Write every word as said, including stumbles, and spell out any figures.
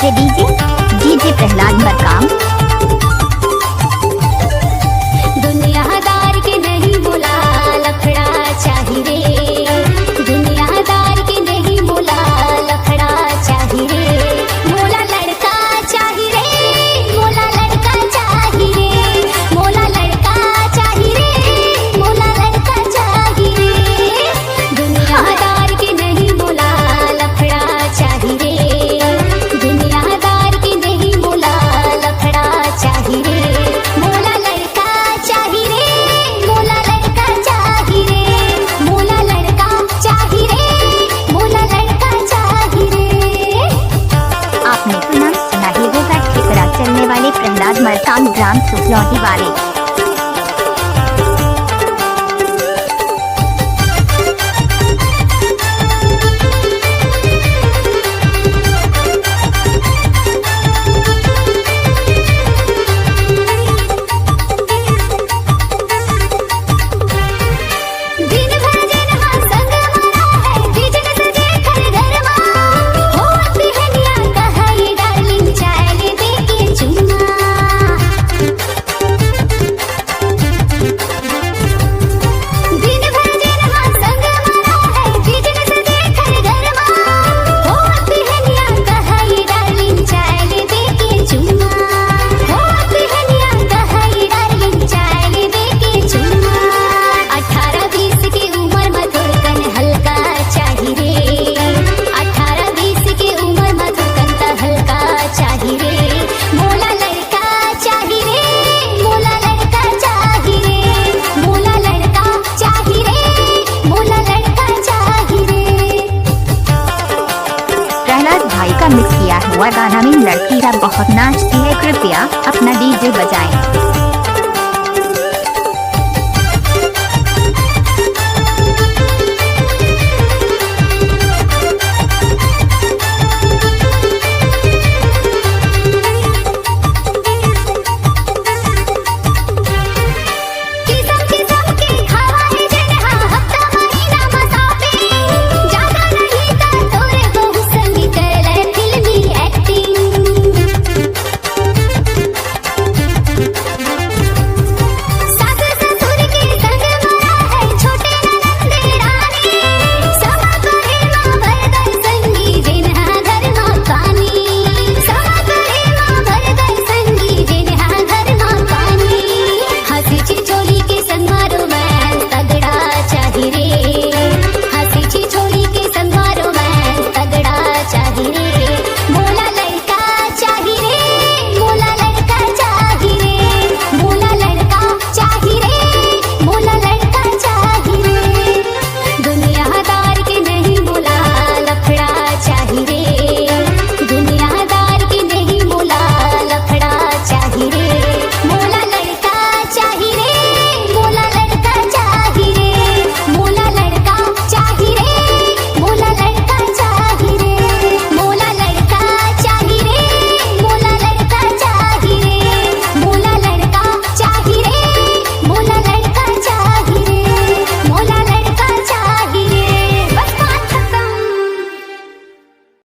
जे DJ, DJ Prahlad Markam. दुनियादार के नहीं मोला लफड़ा चाही रे, दुनियादार के नहीं मोला लफड़ा चाही रे, मोला लड़का चाही रे, मोला लड़का चाही रे, मोला लड़का चाही रे, मोला लड़का चाही रे। दुनियादार के नहीं मोला लफड़ा चाही रे, दुनियादार के नहीं मोला लफड़ा चाही रे, मोला लड़का चाही रे, मोला लड़का चाही रे, मोला लड़का चाही रे, मोला लड़का चाही रे। आपने सुना, सुना ही होगा ठिकरा चलने वाले प्रहलाद मरकाम ग्राम सुखलौटी वाले। दिन भर जेन हा संग मा रहय, बिजनेस जेखर घर मा, होत बिहनिया कहय, डार्लिंग, चाय ले दे के चुम्मा। दिन भर जेन हा संग मा रहय, बिजनेस जेखर घर मा, होत बिहनिया कहय, डार्लिंग, चाय ले दे के चुम्मा। होत बिहनिया कहय, डार्लिंग, चाय ले दे के चुम्मा। अठारह बीस के उमर म थोरकन हल्का चाही रे, अठारह बीस के उमर म थोरकन त हल्का चाही रे, मोला लड़का चाही रे, मोला लड़का चाही रे, मोला लड़का चाही रे, मोला लड़का चाही रे। प्रहलाद भाई का मिक्स किया हुआ गाना में लड़कियां बहुत नाचती है, कृपया अपना डीजे बजाएं।